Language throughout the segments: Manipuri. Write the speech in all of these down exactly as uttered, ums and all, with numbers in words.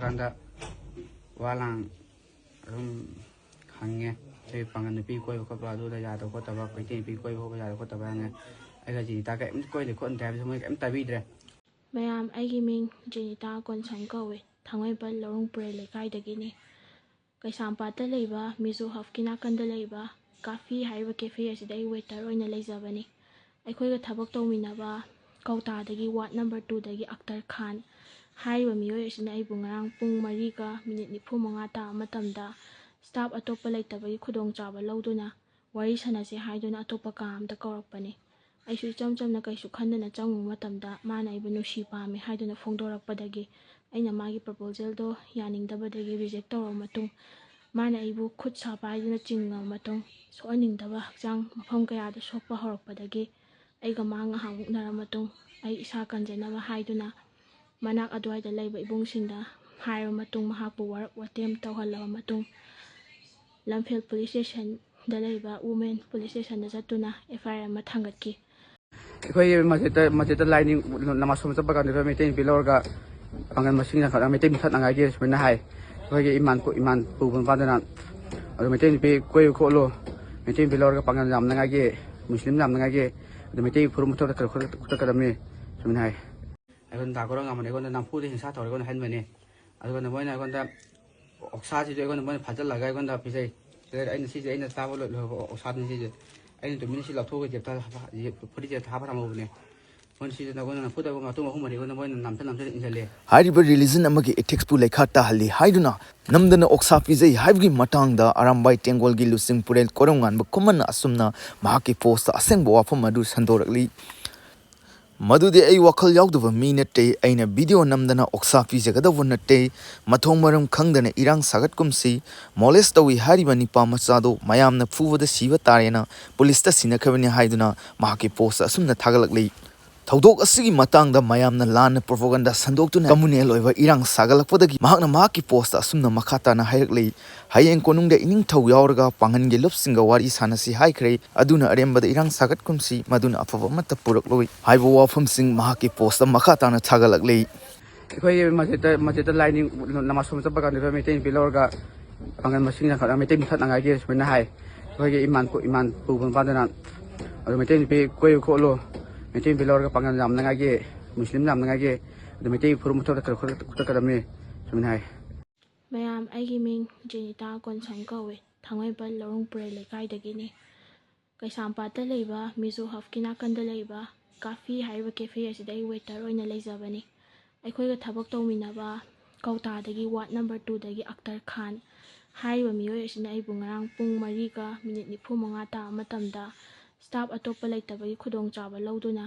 ꯀꯥꯟꯗ ꯋꯥ ꯂꯥꯡ ꯑꯗꯨꯝ ꯍꯪꯉꯦ꯫ ꯑꯩꯈꯣꯏ ꯄꯥꯡꯒꯜ ꯅꯨꯄꯤ ꯀꯣꯏꯕ ꯈꯣꯠꯄ ꯑꯗꯨꯗ ꯌꯥꯗꯕ ꯈꯣꯠꯇꯕ, ꯃꯩꯇꯩ ꯅꯨꯄꯤ ꯀꯣꯏꯕ ꯈꯣꯠꯄ ꯌꯥꯗꯕ ꯈꯣꯠꯇꯕ ꯍꯪꯉꯦ꯫ ꯑꯩꯒ ꯖꯤꯅꯤꯇꯥ ꯀꯔꯤꯝꯇ ꯀꯣꯏꯗꯦ ꯈꯣꯠꯅꯗꯦ ꯍꯥꯏꯕꯁꯦ ꯃꯣꯏ ꯀꯔꯤꯝ ꯇꯥꯕꯤꯗ꯭ꯔꯦ꯫ ꯃꯌꯥꯝ, ꯑꯩꯒꯤ ꯃꯤꯡ ꯖꯦꯅꯤꯇꯥ ꯀꯣꯟꯁꯝ ꯀꯧꯏ꯫ ꯊꯥꯡꯃꯩꯕꯟ ꯂꯧꯔꯨꯡ ꯄꯨꯔꯦꯜ ꯂꯩꯀꯥꯏꯗꯒꯤꯅꯤ꯫ ꯀꯩꯁꯥꯝꯄꯥꯠꯇ ꯂꯩꯕ ꯃꯤꯖꯣ ꯍꯕꯀꯤ ꯅꯥꯀꯟꯗ ꯂꯩꯕ ꯀꯥꯐꯤ ꯍꯥꯏꯔꯤꯕ ꯀꯦꯐꯦ ꯑꯁꯤꯗ ꯑꯩ ꯋꯦꯇꯔ ꯑꯣꯏꯅ ꯂꯩꯖꯕꯅꯤ꯫ ꯑꯩꯈꯣꯏꯒ ꯊꯕꯛ ꯇꯧꯃꯤꯟꯅꯕ ꯀꯧꯇꯥꯗꯒꯤ ꯋꯥꯔꯗ ꯅꯝꯕꯔ ꯇꯨꯗꯒꯤ ꯑꯛꯇꯔ ꯈꯥꯟ ꯍꯥꯏꯔꯤꯕ ꯃꯤꯑꯣꯏ ꯑꯁꯤꯅ ꯑꯩꯕꯨ ꯉꯔꯥꯡ ꯄꯨꯡ ꯃꯔꯤꯒ ꯃꯤꯅꯤꯠ ꯅꯤꯐꯨ ꯃꯉꯥ ꯇꯥꯕ ꯃꯇꯝꯗ ꯁ꯭ꯇꯥꯐ ꯑꯇꯣꯞꯄ ꯂꯩꯇꯕꯒꯤ ꯈꯨꯗꯣꯡꯆꯥꯕ ꯂꯧꯗꯨꯅ ꯋꯥꯔꯤ ꯁꯥꯟꯅꯁꯦ ꯍꯥꯏꯗꯨꯅ ꯑꯇꯣꯞꯄ ꯀꯥ ꯑꯃꯗ ꯀꯧꯔꯛꯄꯅꯤ꯫ ꯑꯩꯁꯨ ꯏꯆꯝ ꯆꯝꯅ ꯀꯩꯁꯨ ꯈꯟꯗꯅ ꯆꯪꯉꯨꯕ ꯃꯇꯝꯗ ꯃꯥꯅ ꯑꯩꯕꯨ ꯅꯨꯡꯁꯤ ꯄꯥꯝꯃꯤ ꯍꯥꯏꯗꯨꯅ ꯐꯣꯡꯗꯣꯔꯛꯄꯗꯒꯤ ꯑꯩꯅ ꯃꯥꯒꯤ ꯄ꯭ꯔꯄꯣꯖꯦꯜꯗꯣ ꯌꯥꯅꯤꯡꯗꯕꯗꯒꯤ ꯔꯤꯖꯦꯛ ꯇꯧꯔꯕ ꯃꯇꯨꯡ, ꯃꯥꯅ ꯑꯩꯕꯨ ꯈꯨꯠ ꯁꯥ ꯄꯥꯏꯗꯨꯅ ꯆꯤꯡꯉꯕ ꯃꯇꯨꯡ, ꯁꯣꯛꯍꯟꯅꯤꯡꯗꯕ ꯍꯛꯆꯥꯡ ꯃꯐꯝ ꯀꯌꯥꯗ ꯁꯣꯛꯄ ꯍꯧꯔꯛꯄꯗꯒꯤ ꯑꯩꯒ ꯃꯥ ꯉꯥꯏꯍꯥꯛ ꯃꯨꯛꯅꯔꯕ ꯃꯇꯨꯡ, ꯑꯩ ꯏꯁꯥ ꯀꯟꯖꯅꯕ ꯍꯥꯏꯗꯨꯅ ꯃꯅꯥꯛ ꯑꯗꯨꯋꯥꯏꯗ ꯂꯩꯕ ꯏꯕꯨꯡꯁꯤꯡꯗ ꯍꯥꯏꯔꯕ ꯃꯇꯨꯡ, ꯃꯍꯥꯛꯄꯨ ꯋꯥꯔꯛ ꯋꯥꯇꯦꯝ ꯇꯧꯍꯜꯂꯕ ꯃꯇꯨꯡ, ꯂꯝꯐꯦꯜ ꯄꯨꯂꯤꯁ ꯁ꯭ꯇꯦꯁꯟꯗ ꯂꯩꯕ ꯋꯨꯃꯦꯟ ꯄꯨꯂꯤꯁ ꯁ꯭ꯇꯦꯁꯟꯗ ꯆꯠꯇꯨꯅ ꯑꯦꯐ ꯑꯥꯏ ꯑꯥꯔ ꯑꯃ ꯊꯥꯡꯒꯠꯈꯤ꯫ ꯑꯩꯈꯣꯏꯒꯤ ꯃꯁꯖꯤꯠꯇ, ꯃꯁꯖꯤꯠꯇ ꯂꯥꯏ ꯅꯤꯡ-, ꯅꯃꯥꯖ ꯁꯣꯟꯕ ꯆꯠꯄ ꯀꯥꯟꯗ ꯑꯩꯈꯣꯏ ꯃꯩꯇꯩ ꯅꯨꯄꯤ ꯂꯧꯔꯒ ꯄꯥꯡꯒꯜ ꯃꯁꯤꯡ ꯌꯥꯝꯈꯠ-, ꯃꯩꯇꯩ ꯃꯨꯊꯠꯅꯉꯥꯏꯒꯤ ꯁꯨꯃꯥꯏꯅ ꯍꯥꯏ꯫ ꯑꯩꯈꯣꯏꯒꯤ ꯏꯃꯥꯟ ꯄꯨ-, ꯏꯃꯥꯟ ꯄꯨꯕ ꯅꯨꯄꯥꯗꯨꯅ, ꯑꯗꯨ ꯃꯩꯇꯩ ꯅꯨꯄꯤ ꯀꯣꯏꯕ ꯈꯣꯠꯂꯨ, ꯃꯩꯇꯩ ꯅꯨꯄꯤ ꯂꯧꯔꯒ ꯄꯥꯡꯒꯜ ꯌꯥꯝꯅꯉꯥꯏꯒꯤ, ꯃꯨꯁꯂꯤꯝ ꯌꯥꯝꯅꯉꯥꯏꯒꯤ, ꯑꯗꯨ ꯃꯩꯇꯩ ꯐꯨꯔꯨꯞ ꯃꯨꯊꯠ-, ꯃꯨꯊꯠꯀꯗꯕꯅꯤ ꯁꯨꯃꯥꯏꯅ ꯍꯥꯏ꯫ ꯑꯩꯉꯣꯟꯗ ꯗꯥ ꯒꯧꯔ ꯉꯝꯕꯅꯤ, ꯑꯩꯉꯣꯟꯗ ꯅꯝꯐꯨꯗ ꯍꯤꯡꯁꯥ ꯇꯧꯔꯒ ꯑꯩꯉꯣꯟꯗ ꯍꯟꯕꯅꯤ꯫ ꯑꯗꯨꯒ ꯃꯣꯏꯅ ꯑꯩꯉꯣꯟꯗ ꯑꯣꯛꯁꯥꯁꯤꯁꯨ ꯑꯩꯉꯣꯟꯗ ꯃꯣꯏꯅ ꯐꯥꯖꯤꯜꯂꯒ ꯑꯩꯉꯣꯟꯗ ꯄꯤꯖꯩ꯫ ꯑꯗꯨꯗ ꯑꯩꯅ ꯁꯤꯁꯦ ꯑꯩꯅ ꯆꯥꯕ ꯂꯣꯏ-, ꯂꯣꯏꯕ ꯑꯣꯛꯁꯥꯗꯨꯅꯤ ꯁꯤꯁꯦ꯫ ꯑꯩꯅ ꯇꯨꯃꯤꯟꯅ ꯁꯤ ꯂꯧꯊꯣꯛꯑꯒ ꯖꯦꯞꯇ ꯍꯥꯞꯄ-, ꯖꯦꯞ-, ꯐꯨꯔꯤꯠ ꯖꯦꯞꯇ ꯍꯥꯞꯄ ꯊꯝꯍꯧꯕꯅꯦ꯫ ꯃꯣꯏꯅ ꯁꯤꯁꯦ ꯑꯩꯉꯣꯟꯗ ꯅꯝꯐꯨꯗ ꯃꯇꯨꯡ ꯑꯍꯨꯝ ꯃꯔꯤ ꯑꯩꯉꯣꯟꯗ ꯃꯣꯏꯅ ꯅꯝꯁꯤꯜ ꯅꯝꯁꯤꯜ ꯏꯟꯁꯤꯜꯂꯦ꯫ ꯍꯥꯏꯔꯤꯕ ꯔꯤꯂꯤꯖꯟ ꯑꯃꯒꯤ ꯏꯊꯤꯛꯁꯄꯨ ꯂꯩꯈꯥ ꯇꯥꯍꯜꯂꯤ ꯍꯥꯏꯗꯨꯅ ꯅꯝꯗꯅ ꯑꯣꯛꯁꯥ ꯄꯤꯖꯩ ꯍꯥꯏꯕꯒꯤ ꯃꯇꯥꯡꯗ ꯑꯔꯥꯝꯕꯥꯏ ꯇꯦꯡꯒꯣꯜꯒꯤ ꯂꯨꯆꯤꯡ ꯄꯨꯔꯦꯜ ꯀꯣꯔꯝꯉꯥꯟꯕ ꯈꯨꯃꯟꯅ ꯑꯁꯨꯝꯅ ꯃꯍꯥꯛꯀꯤ ꯄꯣꯁꯇ ꯑꯁꯦꯡꯕ ꯋꯥꯐꯝ ꯑꯗꯨ ꯁꯟꯗꯣꯔꯛꯂꯤ꯫ "ꯃꯗꯨꯗꯤ ꯑꯩ ꯋꯥꯈꯜ ꯌꯥꯎꯗꯕ ꯃꯤ ꯅꯠꯇꯦ꯫ ꯑꯩꯅ ꯚꯤꯗꯤꯑꯣ ꯅꯝꯗꯅ ꯑꯣꯛꯁꯥ ꯄꯤꯖꯒꯗꯧꯕ ꯅꯠꯇꯦ꯫ ꯃꯊꯣꯡ ꯃꯔꯝ ꯈꯪꯗꯅ ꯏꯔꯥꯡ ꯁꯥꯒꯠꯀꯨꯝꯁꯤ꯫ ꯃꯣꯂꯦꯁ ꯇꯧꯏ ꯍꯥꯏꯔꯤꯕ ꯅꯤꯄꯥ ꯃꯆꯥꯗꯣ ꯃꯌꯥꯝꯅ ꯐꯨꯕꯗ ꯁꯤꯕ ꯇꯥꯔꯦꯅ ꯄꯨꯂꯤꯁꯇ ꯁꯤꯟꯅꯈ꯭ꯔꯕꯅꯤ" ꯍꯥꯏꯗꯨꯅ ꯃꯍꯥꯛꯀꯤ ꯄꯣꯁꯇ ꯑꯁꯨꯝꯅ ꯊꯥꯒꯠꯂꯛꯂꯤ꯫ ꯊꯧꯗꯣꯛ ꯑꯁꯤꯒꯤ ꯃꯇꯥꯡꯗ ꯃꯌꯥꯝꯅ ꯂꯥꯟꯅ ꯄ꯭ꯔꯣꯄꯥꯒꯟꯗꯥ ꯁꯟꯗꯣꯛꯇꯨꯅ ꯀꯝꯃꯨꯅꯦꯜ ꯑꯣꯏꯕ ꯏꯔꯥꯡ ꯁꯥꯒꯠꯂꯛꯄꯗꯒꯤ ꯃꯍꯥꯛꯅ ꯃꯍꯥꯛꯀꯤ ꯄꯣꯁꯇ ꯑꯁꯨꯝꯅ ꯃꯈꯥ ꯇꯥꯅ ꯍꯥꯏꯔꯛꯂꯤ, "ꯍꯌꯦꯡ ꯀꯣꯅꯨꯡꯗ ꯏꯅꯤꯡꯊꯧ ꯌꯥꯎꯔꯒ ꯄꯥꯡꯒꯟꯒꯤ ꯂꯨꯞꯁꯤꯡꯒ ꯋꯥꯔꯤ ꯁꯥꯟꯅꯁꯤ ꯍꯥꯏꯈ꯭ꯔꯦ꯫ ꯑꯗꯨꯅ ꯑꯔꯦꯝꯕꯗ ꯏꯔꯥꯡ ꯁꯥꯒꯠꯀꯨꯝꯁꯤ, ꯃꯗꯨꯅ ꯑꯐꯕ ꯑꯃꯠꯇ ꯄꯨꯔꯛꯂꯣꯏ" ꯍꯥꯏꯕ ꯋꯥꯐꯝꯁꯤꯡ ꯃꯍꯥꯛꯀꯤ ꯄꯣꯁꯇ ꯃꯈꯥ ꯇꯥꯅ ꯊꯥꯒꯠꯂꯛꯂꯤ꯫ ꯑꯩꯈꯣꯏꯒꯤ ꯃꯁꯖꯤꯠꯇ ꯃꯁꯖꯤꯠꯇ ꯂꯥꯏ ꯅꯤꯡ-, ꯅꯃꯥꯖ ꯁꯣꯟꯕ ꯆꯠꯄ ꯀꯥꯟꯗ ꯑꯩꯈꯣꯏ ꯃꯩꯇꯩ ꯅꯨꯄꯤ ꯂꯧꯔꯒ ꯄꯥꯡꯒꯜ ꯃꯁꯤꯡ ꯌꯥꯝꯈꯠꯂꯒ ꯃꯩꯇꯩ ꯃꯨꯊꯠꯅꯉꯥꯏꯒꯤ ꯁꯨꯃꯥꯏꯅ ꯍꯥꯏ꯫ ꯑꯩꯈꯣꯏꯒꯤ ꯏꯃꯥꯟ ꯄꯨ-, ꯏꯃꯥꯟ ꯄꯨꯕ ꯅꯨꯄꯥꯗꯨꯅ꯫ ꯑꯗꯣ ꯃꯩꯇꯩ ꯅꯨꯄꯤ ꯀꯣꯏꯌꯨ ꯈꯣꯠꯂꯨ, ꯃꯩꯇꯩ ꯅꯨꯄꯤ ꯂꯧꯔꯒ ꯄꯥꯡꯒꯜ ꯌꯥꯝꯅꯉꯥꯏꯒꯤ, ꯃꯨꯁꯂꯤꯝ ꯌꯥꯝꯅꯉꯥꯏꯒꯤ, ꯑꯗꯣ ꯃꯩꯇꯩ ꯐꯨꯔꯨꯞ ꯃꯨꯊꯠꯀꯗꯕꯅꯤ ꯁꯨꯃꯥꯏꯅ ꯍꯥꯏ꯫ ꯃꯌꯥꯝ, ꯑꯩꯒꯤ ꯃꯤꯡ ꯖꯦꯅꯤꯇꯥ ꯀꯣꯟꯁꯝ ꯀꯧꯏ꯫ ꯊꯥꯡꯃꯩꯕꯟ ꯂꯧꯔꯨꯡ ꯄꯨꯔꯩ ꯂꯩꯀꯥꯏꯗꯒꯤꯅꯤ꯫ ꯀꯩꯁꯥꯝꯄꯥꯠꯇ ꯂꯩꯕ ꯃꯤꯖꯣ ꯍꯕꯀꯤ ꯅꯥꯀꯟꯗ ꯂꯩꯕ ꯀꯥꯐꯤ ꯍꯥꯏꯔꯤꯕ ꯀꯦꯐꯦ ꯑꯁꯤꯗ ꯑꯩ ꯋꯦꯇꯔ ꯑꯣꯏꯅ ꯂꯩꯖꯕꯅꯤ꯫ ꯑꯩꯈꯣꯏꯒ ꯊꯕꯛ ꯇꯧꯃꯤꯟꯅꯕ ꯀꯧꯇꯥꯗꯒꯤ ꯋꯥꯔꯗ ꯅꯝꯕꯔ ꯇꯨꯗꯒꯤ ꯑꯛꯇꯔ ꯈꯥꯟ ꯍꯥꯏꯔꯤꯕ ꯃꯤꯑꯣꯏ ꯑꯁꯤꯅ ꯑꯩꯕꯨ ꯉꯔꯥꯡ ꯄꯨꯡ ꯃꯔꯤꯒ ꯃꯤꯅꯤꯠ ꯅꯤꯐꯨ ꯃꯉꯥ ꯇꯥꯕ ꯃꯇꯝꯗ ꯁ꯭ꯇꯥꯐ ꯑꯇꯣꯞꯄ ꯂꯩꯇꯕꯒꯤ ꯈꯨꯗꯣꯡꯆꯥꯕ ꯂꯧꯗꯨꯅ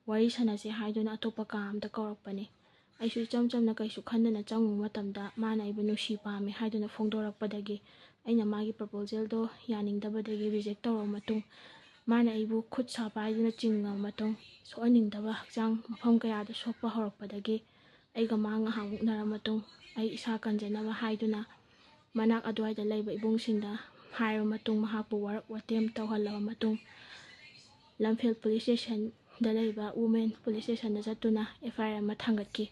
ꯋꯥꯔꯤ ꯁꯥꯟꯅꯁꯦ ꯍꯥꯏꯗꯨꯅ ꯑꯇꯣꯞꯄ ꯀꯥ ꯑꯃꯗ ꯀꯧꯔꯛꯄꯅꯤ꯫ ꯑꯩꯁꯨ ꯏꯆꯝ ꯆꯝꯅ ꯀꯩꯁꯨ ꯈꯟꯗꯅ ꯆꯪꯉꯨꯕ ꯃꯇꯝꯗ ꯃꯥꯅ ꯑꯩꯕꯨ ꯅꯨꯡꯁꯤ ꯄꯥꯝꯃꯤ ꯍꯥꯏꯗꯨꯅ ꯐꯣꯡꯗꯣꯔꯛꯄꯗꯒꯤ ꯑꯩꯅ ꯃꯥꯒꯤ ꯄ꯭ꯔꯄꯣꯖꯦꯜꯗꯣ ꯌꯥꯅꯤꯡꯗꯕꯗꯒꯤ ꯔꯤꯖꯦꯛ ꯇꯧꯔꯕ ꯃꯇꯨꯡ, ꯃꯥꯅ ꯑꯩꯕꯨ ꯈꯨꯠ ꯁꯥ ꯄꯥꯏꯗꯨꯅ ꯆꯤꯡꯉꯕ ꯃꯇꯨꯡ, ꯁꯣꯛꯍꯟꯅꯤꯡꯗꯕ ꯍꯛꯆꯥꯡ ꯃꯐꯝ ꯀꯌꯥꯗ ꯁꯣꯛꯄ ꯍꯧꯔꯛꯄꯗꯒꯤ ꯑꯩꯒ ꯃꯥ ꯉꯥꯏꯍꯥꯛ ꯃꯨꯛꯅꯔ ꯃꯇꯨꯡ, ꯑꯩ ꯏꯁꯥ ꯀꯟꯖꯅꯕ ꯍꯥꯏꯗꯨꯅ ꯃꯅꯥꯛ ꯑꯗꯨꯋꯥꯏꯗ ꯂꯩꯕ ꯏꯕꯨꯡꯁꯤꯡꯗ ꯍꯥꯏꯔꯕ ꯃꯇꯨꯡ, ꯃꯍꯥꯛꯄꯨ ꯋꯥꯔꯛ ꯋꯥꯇꯦꯝ ꯇꯧꯍꯜꯂꯕ ꯃꯇꯨꯡ, ꯂꯝꯐꯦꯜ ꯄꯨꯂꯤꯁ ꯁ꯭ꯇꯦꯁꯟꯗ ꯂꯩꯕ ꯋꯨꯃꯦꯟ ꯄꯨꯂꯤꯁ ꯁ꯭ꯇꯦꯁꯟꯗ ꯆꯠꯇꯨꯅ ꯑꯦꯐ ꯑꯥꯏ ꯑꯥꯔ ꯑꯃ ꯊꯥꯡꯒꯠꯈꯤ꯫